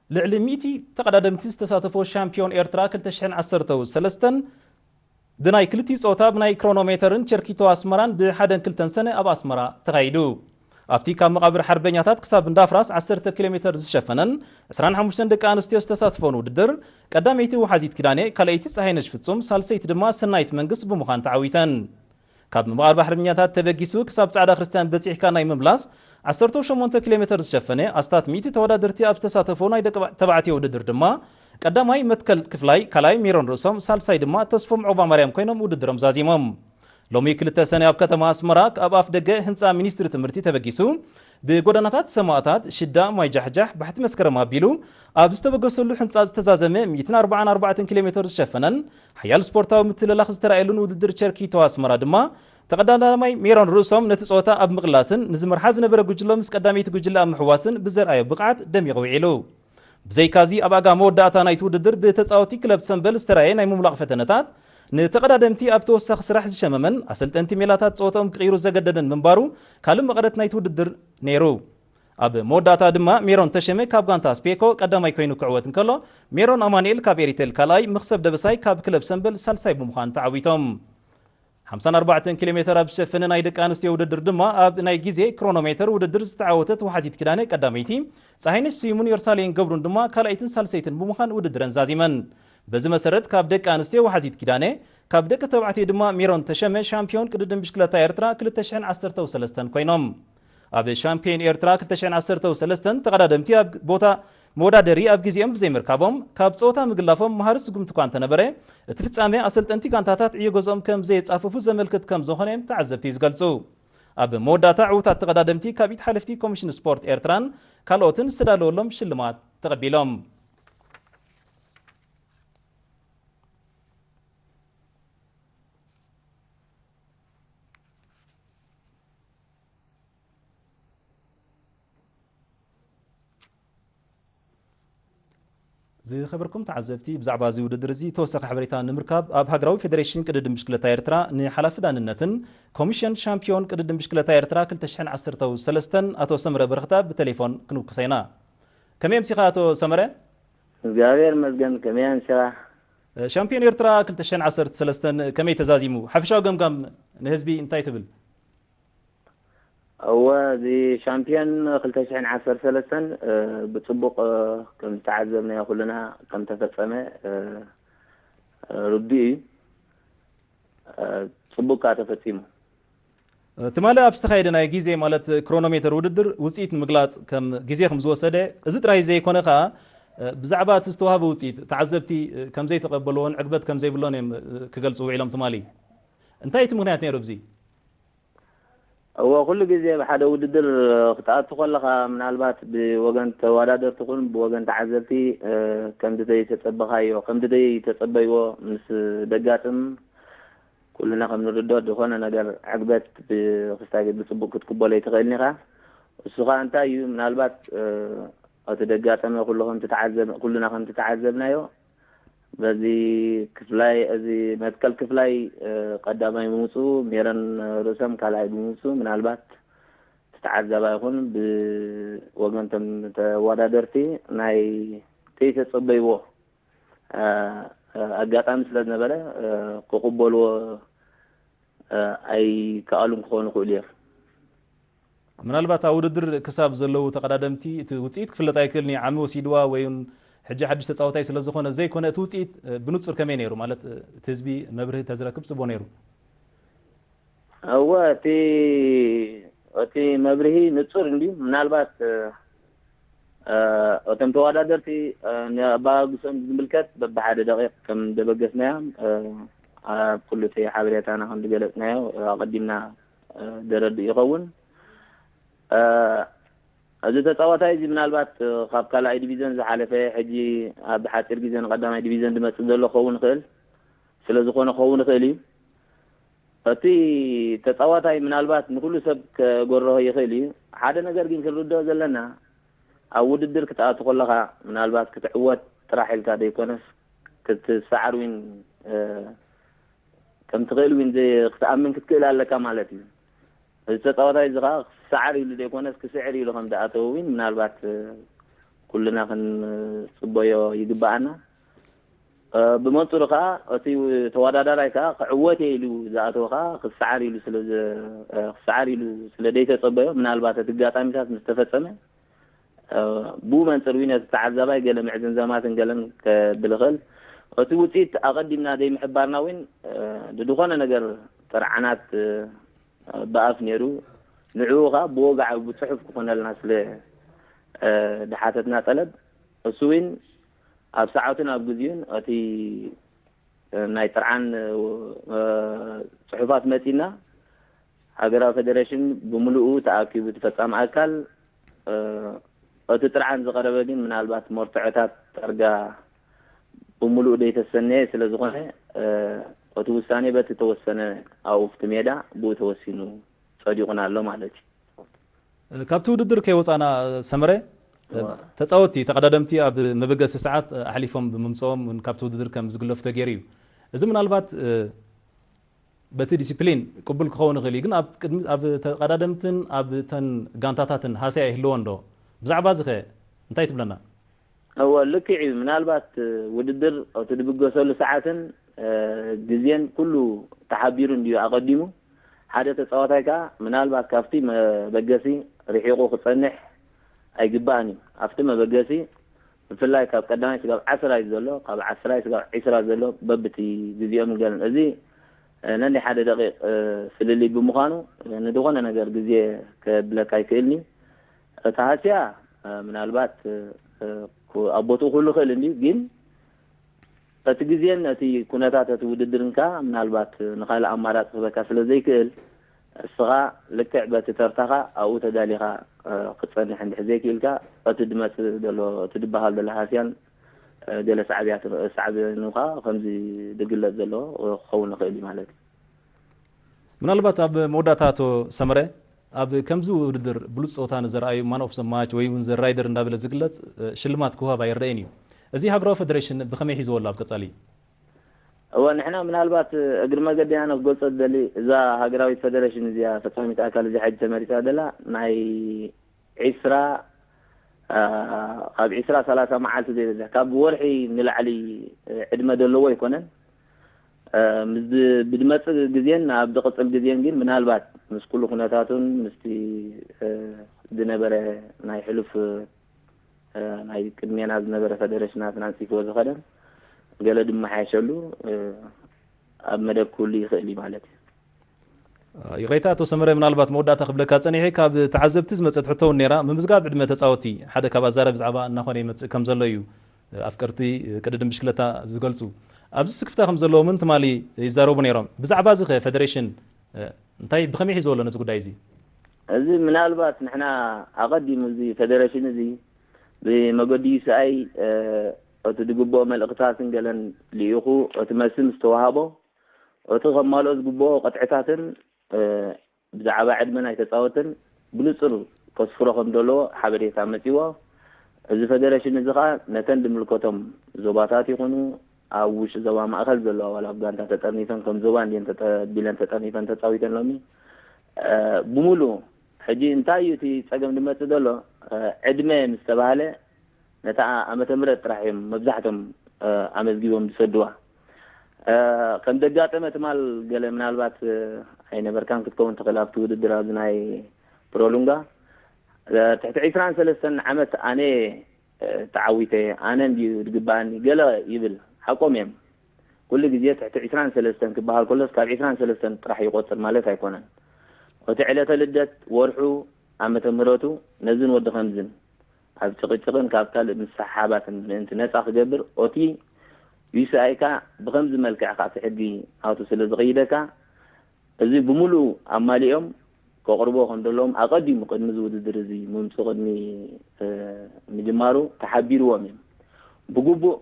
ልዕሊ ሚእቲ ተቐዳደምቲ ዝተሳተፎ ሻምፒዮን ኤርትራ ክልተ ሽሕን ዓሰርተው ሰለስተን ብናይ ክልቲኡ ጾታ ብናይ ክሮኖሜተርን ቸርኪቶ ኣስመራን ብሓደን ክልተን ሰነ ኣብ ኣስመራ ተኻይዱ። ኣብቲ ካብ መቓብር ሓርበኛታት ክሳብ እንዳፍራስ ዓሰርተ ኪሎ ሜተር ዝሸፈነን ዕስራን ሓሙሽተን ደቂ ኣንስትዮ ዝተሳትፎን ውድድር፣ ቀዳመይቲ ወሓዚት ኪዳነ፣ ካልኣይቲ ጸሃይነሽ ፍጹም፣ ሳልሰይቲ ድማ ሰናይት መንግስት ብምዃን ተዓዊተን። ካብ መቓብር ሓርበኛታት ተበጊሱ ክሳብ ጻዕዳ ክርስቲያን በጺሕካ ናይ ምምላስ ዓሰርተ ሸሞንተ ኪሎ ሜተር ዝሸፈነ ኣስታት ሚእቲ ተወዳደርቲ ኣብ ዝተሳተፎ ናይ ደቂ ተባዕትዮ ውድድር ድማ ቀዳማይ መትከል ክፍላይ፣ ካልኣይ ሜሮን ርእሶም፣ ሳልሳይ ድማ ተስፎም ዑቕባማርያም ኮይኖም ውድድሮም ዛዚሞም። ሎሚ ክልተ ሰነ ኣብ ከተማ ኣስመራ ኣብ ኣፍ ደገ ህንጻ ሚኒስትሪ ትምህርቲ ተበጊሱ ብጎደናታት ሰማእታት፣ ሽዳ፣ ማይ ጃሕጃሕ፣ ባሕቲ መስከረም ኣቢሉ ኣብ ዝተበገሰሉ ህንጻ ዝተዛዘመ ሚእትን ኣርባዓን ኣርባዕተን ኪሎ ሜተር ዝሸፈነን ሓያል ስፖርታዊ ምትልላኽ ዝተራእየሉን ውድድር ቸርኪቶ ኣስመራ ድማ ተቐዳዳማይ ሜሮን ርእሶም ነቲ ጸወታ ኣብ ምቕላስን ንዝመርሓ ዝነበረ ጉጅሎ ምስ ቀዳመይቲ ጉጅለ ኣብ ምሕዋስን ብዘርኣዮ ብቕዓት ደሚቑ ውዒሉ። ብዘይካዚ ኣብ ኣጋ መወዳእታ ናይቲ ውድድር ብተጻወቲ ክለብ ሰምበል ዝተራእየ ናይ ምምላቕ ፈተነታት ንተቐዳደምቲ ኣብ ተወሳኺ ስራሕ ዝሸመመን ኣሰልጠንቲ ሜላታት ጸወታኦም ክቕይሩ ዘገደደን ምንባሩ ካልእ መቐረት ናይቲ ውድድር ነይሩ። ኣብ መወዳእታ ድማ ሜሮን ተሸመ ካብ ጋንታ ስፔኮ ቀዳማይ ኮይኑ ክዕወት እንከሎ፣ ሜሮን ኣማኑኤል ካብ ኤሪቴል ካልኣይ፣ መኽሰብ ደበሳይ ካብ ክለብ ሰምበል ሳልሳይ ብምዃን ተዓዊቶም። ሓምሳን ኣርባዕተን ኪሎ ሜተር ኣብ ዝሸፈነ ናይ ደቂ ኣንስትዮ ውድድር ድማ ኣብ ናይ ግዜ ክሮኖሜተር ውድድር ዝተዓወተት ወሓዚት ኪዳነ ቀዳመይቲ፣ ጸሃይነሽ ስዩምን ዮርሳሌን ገብሩን ድማ ካልኣይትን ሳልሰይትን ብምዃን ውድድረን ዛዚመን። በዚ መሰረት ካብ ደቂ ኣንስትዮ ወሓዚት ኪዳነ፣ ካብ ደቂ ተባዕትዮ ድማ ሜሮን ተሸመ ሻምፒዮን ቅድድም ብሽክለታ ኤርትራ ክልተ ሽሕን ዓሰርተው ሰለስተን ኮይኖም። ኣብ ሻምፒዮን ኤርትራ ክልተ ሽሕን ዓሰርተው ሰለስተን ተቐዳደምቲ ኣብ ቦታ መወዳደሪ ኣብ ግዜኦም ብዘይምርካቦም ካብ ጸወታ ምግላፎም መሃሪ ስጉምቲ እኳ እንተነበረ፣ እቲ ፍጻሜ ኣሰልጠንቲ ጋንታታት ዕዮ ገዝኦም ከም ዘየጻፈፉ ዘመልክት ከም ዝኾነ እዮም ተዓዘብቲ ዝገልጹ። ኣብ መወዳእታ ዕዉታት ተቐዳደምቲ ካብ ኢድ ሓለፍቲ ኮሚሽን ስፖርት ኤርትራን ካልኦትን ዝተዳለወሎም ሽልማት ተቐቢሎም። ዝኸበርኩም ተዓዘብቲ፣ ብዛዕባ እዚ ውድድር እዚ ተወሳኺ ሓበሬታ ንምርካብ ኣብ ሃገራዊ ፌደሬሽን ቅድድም ብሽክለታ ኤርትራ ንሓላፊ ዳንነትን ኮሚሽን ሻምፒዮን ቅድድም ብሽክለታ ኤርትራ ክልተ ሽሕን ዓሰርተው ሰለስተን ኣቶ ሰመረ በረኽታ ብቴሌፎን ክንውክሶ ኢና። ከመይ ኣምሲኻ ኣቶ ሰመረ? እግዚኣብሔር ይመስገን፣ ከመይ ኣምሲኻ? ሻምፒዮን ኤርትራ ክልተ ሽሕን ዓሰርተ ሰለስተን ከመይ ተዛዚሙ? ሓፈሻዊ ገምጋም ንህዝቢ እንታይ ትብል? እወ፣ እዚ ሻምፒዮን ክልተ ሽሕን ዓሰርተ ሰለስተን፣ እ፣ ብጽቡቕ፣ እ፣ ከም ዝተዓዘብናዮ ኩልና ከም ተፈጸመ፣ እ፣ እ፣ ርዱእ እዩ። እ፣ ጽቡቕ ከኣ ተፈጺሙ። ትማሊ ኣብ ዝተኻየደ ናይ ግዜ፣ ማለት ክሮኖሜተር ውድድር ውጽኢት ንምግላጽ ከም ግዜ ከም ዝወሰደ፣ እዚ ጥራይ ዘይኮነ ከኣ፣ እ፣ ብዛዕባ እቲ ዝተዋህበ ውጽኢት ተዓዘብቲ፣ እ፣ ከም ዘይተቐበልዎን ዕግበት ከም ዘይብሎን እዮም፣ እ፣ ክገልጹ ውዒሎም ትማሊ። እንታይ እቲ ምኽንያት ነይሩ ኣብዚ? እወ፣ ኩሉ ግዜ ኣብ ሓደ ውድድር ክትኣቱ ከለኻ፣ ምናልባት ብወገን ተወዳደርቲ ይኹን ብወገን ተዓዘብቲ፣ እ፣ ከምቲ ዘይተጸበኻዮ፣ ከምቲ ዘይተጸበይዎ ምስ ደጋጥም፣ ኩልና ከም ንርድኦ፣ ዝኾነ ነገር ዕግበት ብ-፣ ክስታይ ብጽቡቕ ክትቅበሎ ኣይትኽእልን ኢኻ። እሱ ኸኣ እንታይ እዩ? ምናልባት፣ እ፣ እቲ ደጋጠመ ኩሉ ከም ትተዓዘብ-፣ ኩልና ከም ትተዓዘብናዮ፣ በዚ ክፍላይ፣ እዚ መትከል ክፍላይ፣ እ፣ ቀዳማይ ብምጽኡ፣ ሜሮን ርእሶም ካልኣይ ብምጽኡ፣ ምናልባት እቲ ተዓዛባይ ይኹን ብወገንቶም ተወዳደርቲ ናይ ዘይተጸበይዎ፣ እ፣ እ፣ ኣጋጣሚ ስለ ዝነበረ፣ እ፣ ክቕበልዎ፣ እ፣ ኣይከኣሉን ክኾኑ ይኽእሉ እዮም። ምናልባት ኣብ ውድድር ክሳብ ዘለዉ ተቐዳደምቲ እቲ ውጽኢት ክፍለጥ ኣይክእልን እዩ። ዓሚ ወሲድዋ ወይ እውን ሕጂ ሓድሽ ተጻዋታይ ስለ ዝኾነ ዘይኮነ፣ እቲ ውጽኢት፣ እ፣ ብንጹር ከመይ ነይሩ? ማለት፣ እ፣ እቲ ህዝቢ መብርሂ ተዝረክብ ጽቡቕ ነይሩ። እወ፣ እቲ፣ እቲ መብርሂ ንጹር እንድዩ። ምናልባት፣ እ፣ እ፣ እቶም ተወዳደርቲ፣ እ፣ ንኣበጋግስኦም ዝምልከት በብሓደ ደቂቕ ከም ደበገስናዮም፣ እ፣ ኣብ ኩሉ እቲ ሓበሬታና ከም ዝገለጽናዮ፣ እ፣ ኣቐዲምና፣ እ፣ ዘረድእ ይኸውን። እ፣ እዚ ተጻዋታይ እዚ ምናልባት፣ እ፣ ካብ ካልኣይ ዲቪዝዮን ዝሓለፈ፣ ሕጂ ኣብ ሓጺር ግዜ ንቀዳማይ ዲቪዝዮን ዝመጽእ ዘሎ ክኸውን ይኽእል። ስለ ዝኾነ ክኸውን ይኽእል እዩ። እቲ ተጻዋታይ ምናልባት ንኹሉ ሰብ ከጎርሆ ይኽእል እዩ። ሓደ ነገር ግን ክንርድኦ ዘለና፣ ኣብ ውድድር ክትኣቱ ከለኻ ምናልባት ክትዕወት ጥራሕ ኢልካ ዘይኮነስ፣ ክትሰዓር እውን፣ እ፣ ከም ትኽእል እውን ዘ-፣ ክትኣምን ክትክእል ኣለካ ማለት እዩ። እዚ ተጻዋታይ እዚ ኸኣ ክሰዓር ኢሉ ዘይኮነስ፣ ክስዕር ኢሉ ከም ዝኣተወ እውን ምናልባት፣ እ፣ ኩልና ክንጽበዮ ይግብኣና። ብመንጽሩ ከኣ እቲ ተወዳዳራይ ከኣ ክዕወት እየ ኢሉ ዝኣተወ ከኣ ክሰዓር ኢሉ ስለ ክሰዓር ኢሉ ስለ ዘይተጸበዮ፣ ምናልባት እቲ ኣጋጣሚታት ምስ ተፈጸመ ብኡ መንጽር እውን እቲ ተዓዛባይ ገለ ምዕዝንዛማትን ገለን ከብል ይኽእል። እቲ ውጽኢት ኣቐዲምና ዘይምሕባርና እውን ድድኾነ ነገር ጥርዓናት ብኣፍ ነይሩ። ንዕኡ ከኣ ብወግዓዊ ብጽሑፍ ክኾነልና ስለ ድሓተትና ጠለብ፣ እሱ እውን ኣብ ሰዓቱን ኣብ ግዜኡን እቲ ናይ ጥርዓን ጽሑፋት መጺና፣ ሃገራዊ ፌደሬሽን ብምሉኡ ተኣኪቡ እቲ ፈጻሚ ኣካል እቲ ጥርዓን ዝቐረበ ግን ምናልባት መርትዖታት ዳርጋ ብምሉኡ ዘይተሰነየ ስለ ዝኾነ፣ እቲ ውሳኔ በቲ ተወሰነ ኣብኡ ኣብቲ ሜዳ ብኡ ተወሲኑ ጸዲቑና ኣሎ ማለት እዩ። ካብቲ ውድድር ከይወፃና ሰመረ፣ ተፃወትቲ ተቐዳደምቲ ኣብ መበገሲ ሰዓት ኣሕሊፎም ብምምፅኦም እውን ካብቲ ውድድር ከም ዝግለፉ ተገይሩ እዩ። እዚ ምናልባት በቲ ዲሲፕሊን ቅቡል ክኸውን ይኽእል እዩ፣ ግን ኣብ ተቐዳደምትን ኣብ ተን ጋንታታትን ሃስያ ይህልዎ እንዶ? ብዛዕባ እዚ ኸ እንታይ ትብለና? እወ፣ ልክዕ እዩ። ምናልባት ውድድር እቲ ድብገሰሉ ሰዓትን ግዜን ኩሉ ተሓቢሩ እንድዩ ኣቐዲሙ። ሓደ ተጻዋታይ ከኣ ምናልባት ካብቲ መበገሲ ርሒቑ ክጸንሕ ኣይግባእን እዩ። ኣብቲ መበገሲ ብፍላይ ካብ ቀዳማይ ስጋብ ዓስራይ ዘሎ፣ ካብ ዓስራይ ስጋብ ዒስራ ዘሎ በብቲ ግዜኦም ገለን። እዚ ነንደይ ሓደ ደቂቕ ፍልልይ ብምዃኑ ንድኾነ ነገር ግዜ ከብለካ ኣይክእልን እዩ። እቲ ሃስያ ምናልባት ኣብ ቦትኡ ክህሉ ይኽእል እንድዩ፣ ግን እቲ ግዜን እቲ ኩነታት እቲ ውድድርን ከኣ ምናልባት ንኻልእ ኣማራጺ ክህበካ ስለ ዘይክእል፣ እስኻ ልክዕ በቲ ተርታኻ ኣብኡ ተዳሊኻ ክትጸንሕ እንድሕር ዘይክኢልካ፣ እቲ ድመጽእ ዘሎ፣ እቲ ድበሃል ዘሎ ሃስያን ገለ ሳዕብያትን ሳዕቤኑ ከኣ ከምዚ ድግለጽ ዘሎ ክኸውን ይኽእል እዩ ማለት እዩ። ምናልባት ኣብ መወዳእታ ኣቶ ሰመረ፣ ኣብ ከምዚ ውድድር ብሉጽ ጸወታ ንዘርኣዩ ማን ኦፍ ዘ ማች ወይ እውን ዘ ራይደር እንዳበለ ዝግለጽ ሽልማት ክወሃብ ኣይረኣይን እዩ። እዚ ሃገራዊ ፈደሬሽን ብኸመይ ሒዝዎ ኣሎ ኣብ ቀጻሊ? እወ፣ ንሕና ምናልባት እግሪ መገዲና ንክገልጾ ዝደሊ፣ እዛ ሃገራዊት ፈደሬሽን እዚኣ፣ ፈጻሚት ኣካል እዚኣ ሕጂ ተመሪጻ ዘላ ናይ ዒስራ፣ ካብ ዒስራ ሰላሳ መዓልቲ ዘይበዝሕ፣ ካብ ወርሒ ንላዕሊ ዕድመ ዘለዎ ኣይኮነን። ምስ ብድመጽእ ግዜን ኣብ ዝቕጽል ግዜን ግን ምናልባት ምስ ኩሉ ኩነታቱን ምስቲ ዝነበረ ናይ ሕሉፍ ናይ ቅድሜና ዝነበረ ፈደረሽናት ኣንጺፍዎ ዝኸደን ገለ ድመሓየሸሉ ኣብ መደብ ክህሉ ይኽእል እዩ ማለት እዩ። ይቕሬታ ኣቶ ሰመረ፣ ምናልባት መወዳእታ ክብለካ ጸኒሐ፣ ካብ ተዓዘብቲ ዝመጸት ሕቶ እውን ነይራ። ምምዝጋብ ዕድመ ተጻወቲ ሓደ ካብ ኣዛረቢ ብዛዕባ እናኾነ ይመጽእ ከም ዘሎ እዩ ኣፍቀርቲ ቅድድም ብሽክለታ ዝገልጹ። ኣብዚ ስክፍታ ከም ዘለዎምን ትማሊ ይዛረቡ ነይሮም። ብዛዕባ እዚ ኸ ፈደሬሽን እንታይ ብኸመይ ሒዝዎ ኣሎ ነዚ ጉዳይ እዚ? እዚ ምናልባት ንሕና ኣቐዲሙ እዚ ፈደረሽን እዚ ብመገዲ ዩሲኣይ እቲ ዝግብኦ መልእኽታትን ገለን ልኢኹ እቲ መልሲ ምስ ተዋሃቦ እቲ ከማልኦ ዝግብኦ ቅጥዕታትን ብዛዕባ ዕድመ ናይ ተጻወትን ብንጹር ከስፍሮ ከም ዘለዎ ሓበሬታ መጺዎ። እዚ ፈደረሽን እዚ ኸኣ ነተን ዝምልከቶም ዞባታት ይኹኑ ኣብ ውሽጢ ዞባ ማእከል ዘለዋ ዋላ ኣብ ጋንታ ተጠርኒፈን ከም ዞባ እንድየን ተጠቢለን ተጠርኒፈን ተጻዊተን ሎሚ ብምሉእ ሕጂ እንታይ እዩ እቲ ጸገም ዝመጽእ ዘሎ ዕድመ ምስ ተባህለ ነታ ዓመተ ምህረት ጥራሕ እዮም መብዛሕቶም ኣመዝጊቦም ዝሰድዋ። ከም ዘጋጠመ ትማል ገለ ምናልባት ኣይነበርካን ክትከውን ትኽእል ኣብቲ ውድድር ኣብዚ ናይ ፕሮሉንጋ ትሕቲ ዕስራን ሰለስተን ዓመት ኣነ ተዓዊተ ኣነ እንድዩ ዝግባኣኒ ገለ ይብል ሓቆም እዮም። ኩሉ ግዜ ትሕቲ ዕስራን ሰለስተን ክበሃል ከሎስ ካብ ዕስራን ሰለስተን ጥራሕ ይቆጽር ማለት ኣይኮነን። እቲ ዕለተ ልደት ወርሑ ዓመተ ምህረቱ ነዝን ወዲ ከምዝን ኣብ ጭቕጭቕን ካብ ካልእ ምስሕሓባትን ምእንቲ ነጻ ክገብር ኦቲ ዩሲኣይካ ብኸምዚ መልክዕ ካብቲ ሕጊ ኣቱ ስለ ዝቐይደካ እዚ ብምሉኡ ኣማሊኦም ከቕርቦ ከም ዘለዎም ኣቐዲሙ ቅድሚ እዚ ውድድር እዚ ምምፁ ቅድሚ ምጅማሩ ተሓቢርዎም እዮም። ብግቡእ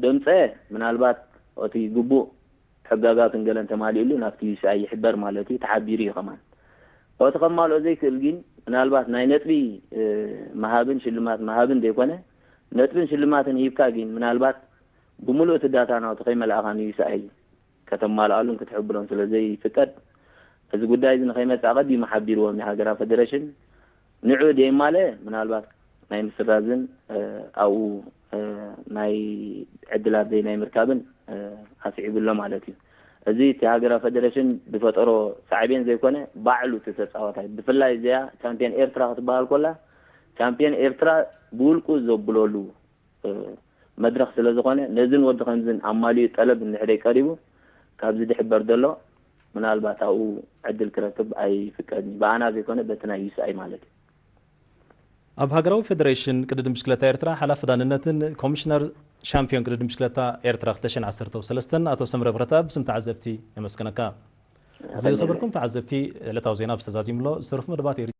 ደምፀ ምናልባት እቲ ግቡእ ሕጋጋትን ገለን ተማሊእሉ ናብቲ ዩሲኣይ ይሕበር ማለት እዩ። ተሓቢሩ እዩ ከማን እቲ ከማልኦ ዘይክእል ግን ምናልባት ናይ ነጥቢ ምሃብን ሽልማት ምሃብን ዘይኮነ ነጥብን ሽልማትን ሂብካ ግን ምናልባት ብምሉእ እቲ ዳታ ናቱ ከይመላእኻ ንዩሲኣይ ከተማልኣሉን ክትሕብሮን ስለ ዘይፍቀድ እዚ ጉዳይ እዚ ንኸይመፅእ ኣቐዲሙ ሓቢርዎም እዩ ሃገራዊ ፈደረሽን። ንዑ ደይማለ ምናልባት ናይ ምስራዝን ኣብኡ ናይ ዕድላት ዘይናይ ምርካብን ኣስዒቡ ኣሎ ማለት እዩ። እዚ እቲ ሃገራዊ ፌደሬሽን ዝፈጠሮ ሳዕቤን ዘይኮነ፣ ባዕሉ እቲ ተፃዋታይ፣ ብፍላይ እዚኣ ቻምፒዮን ኤርትራ ክትበሃል ኮላ፣ ቻምፒዮን ኤርትራ ብውልቁ ዘብለሉ መድረኽ ስለ ዝኾነ፣ ነዝን ወዲ ከምዝን ኣማሊኡ ጠለብ እንድሕደይ ቀሪቡ፣ ካብዚ ድሕበር ዘሎ ምናልባት ኣብኡ ዕድል ክረክብ ኣይፍቀድን እዩ። ብኣና ዘይኮነ በቲ ናይ ዩስኣይ ማለት እዩ። ኣብ ሃገራዊ ፌደሬሽን ቅድድም ብሽክለታ ኤርትራ ሓላፊ ዳንነትን ኮሚሽነር ሻምፒዮን ቅድድም ብሽክለታ ኤርትራ ክልተ ሽሕን ዓሰርተ ሰለስተን ኣቶ ሰምረ ብረተኣብ ብስም ተዓዘብቲ የመስግነካ። ዝኸበርኩም ተዓዘብቲ፣ ዕለታዊ ዜና ብዝተዛዚምሎ ዝተረፉ መደባት